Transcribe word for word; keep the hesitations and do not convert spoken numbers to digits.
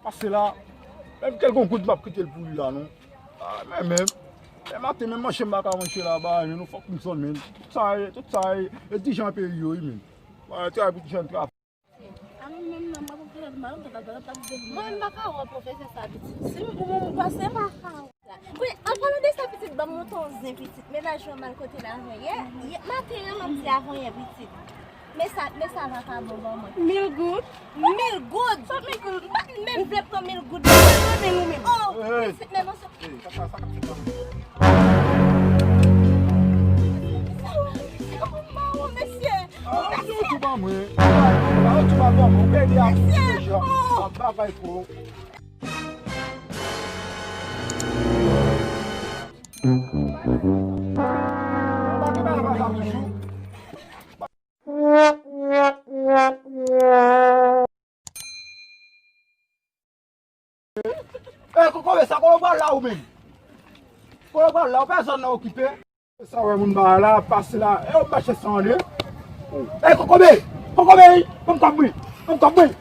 Pase la, menm kèlkonk goud m ap kite l pou li la, non. Ah, men, men, men maten, menm manche m pa ka manche la, ba, men nou fòk m sonn, men. Tout sa, e, tout sa, e, e dirijan peyi yo, wi, men. Ba, travay pou ti jèn travay. A mwen menm nan, mwen pwofesè, mwen pa ka wè pwofesè sa pitit. Si ou menm ou pase, m pa ka wè. Wi, an palan de sa pitit, ban m monte yon zen pitit. Mennaj mwen mal kote l avanyè. Yè, maten an, m ap di avanyè pitit. Men sa, men sa vakabon ban mwen. Mil goud. Mil goud? Sa mil goud? M pa t menm vle pran mil goud. Mil goud, men ou menm. Oh, pitit, men non, sa. Sa, sa, sa, sa. Sa, sa, sa, sa, mesye. Ah, yo tou ban mwen. Ah, yo tou ban mwen. Ou pede a pou deja. Ah, bagay pou. Bagay pa la pa toujou. E, kokobe, sa kote w pral la ou menm? Kote w pral la, ou pèsonn nan okipe. Sa wè moun ba la, pase la. E, ou mache san ale. E, kokobe, kokobe, wi, ban m kòb mwen, ban m kòb mwen.